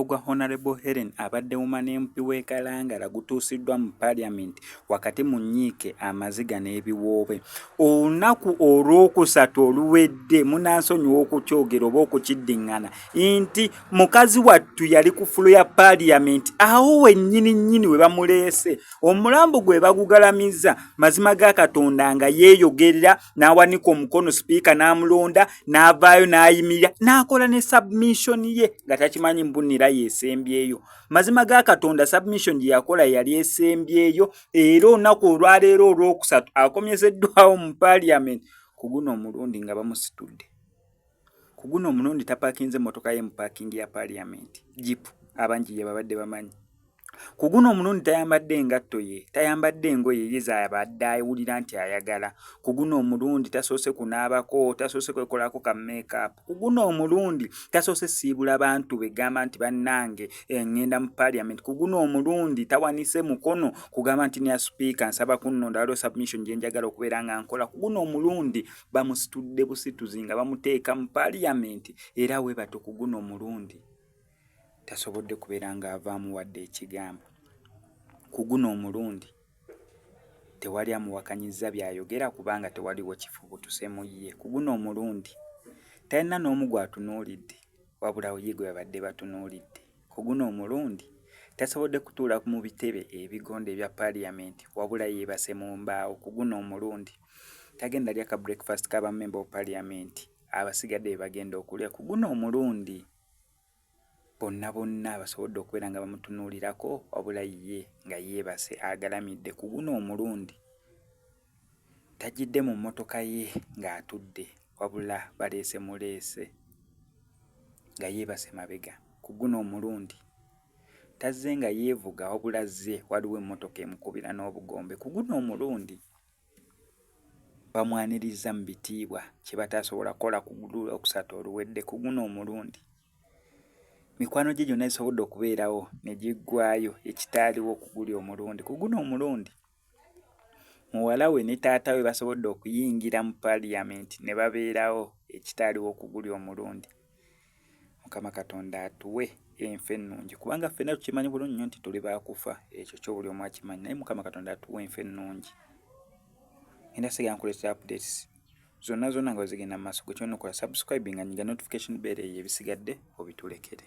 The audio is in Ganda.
Omulambo gwa Honourable Hellen abadde Woman MP w'e Kalangala gutuusiddwa mu Parliament wakati mu nnyiike, amaziga n'ebiwoobe. Olunaku Olwokusatu oluwedde, munansonyiwa okukyogera oba okukiddiŋŋana nti mukazi wattu yali ku floor ya Parliament awo wennyini nnyini we bamuleese, omulambo gwe bagugalamiza. Mazima ga Katonda, nga yeeyogerera n'awanika omukono, sipiika n'amulonda, n'avaayo n'ayimirira n'akola ne submission ye nga takimanyi mbunira yeesembyeyo. Mazima ga Katonda, submission gye yakola yali esembyeyo, era olunaku olwaleero Olwokusatu akomyezeddwawo mu Parliament ku guno omulundi nga bamusitudde. Ku guno omulundi tapaakinze emmotoka ye mu parking ya Parliament, jeep abangi gye babadde bamanyi. Ku guno omulundi tayambadde engatto ye, tayambadde engoye ye z'abadde awulira nti ayagala. Ku guno omulundi tasoose kunaabako, tasoose kwekolako ka makeup. Ku guno omulundi tasoose siibula bantu be gamba nti, "Bannange, ŋŋenda mu Parliament." Ku guno omulundi tawanise mukono kugamba nti, "Nya sipiika, nsaba kunnonda, waliwo submission gye njagala okubeera nga nkola." Ku guno omulundi bamusitudde busituzi nga bamuteeka mu Parliament, era we batyo ku guno omulundi tasobodde kubeera ng'avaamu wadde ekigambo. Ku guno omulundi tewali amuwakanyizza by'ayogera kubanga tewaliwo kifubutuse mu ye. Ku guno omulundi talina n'omu gw'atunuulidde, wabula ye gwe babadde batunuulidde. Ku guno omulundi tasobodde kutuula mu bitebe ebigonda ebya Parliament, wabula yeebase mu mbaawo. Ku guno omulundi tagenda lya ka breakfast k'aba member of Parliament abasigadde be bagenda okulya. Ku guno omulundi bonna bonna basobodde okubeera nga bamutunuulirako, wabula ye nga yeebase agalamidde. Ku guno omulundi tagidde mu mmotoka ye ng'atudde, wabula baleese muleese nga yeebase mabega. Ku guno omulundi tazze nga yeevuga, wabula azze waliwo emmotoka emukubira n'obugombe. Ku guno omulundi bamwanirizza mu bitiibwa kye bataasobola kukola ku Lwokusatu oluwedde. Ku guno omulundi mikwano gye gyonna gisobodde okubeerawo ne giggwaayo, ekitaaliwo ku guli omulundi. Ku guno omulundi muwala we ne taata we basobodde okuyingira mu Parliament ne babeerawo, ekitaaliwo ku guli omulundi. Mukama Katonda atuwe enfa ennungi, kubanga ffenna tukimanyi bulungi nnyo nti tuli baakufa, ekyo kyo buli omu akimanyi, naye Mukama Katonda atuwe enfa ennungi. Ngenda sigala nkuleetera updates zonna zonna nga bwe zigenda mu maaso. Gwe ky'olina okukola, subscribe nga nyiga notification bell eyo, ebisigadde obitulekere.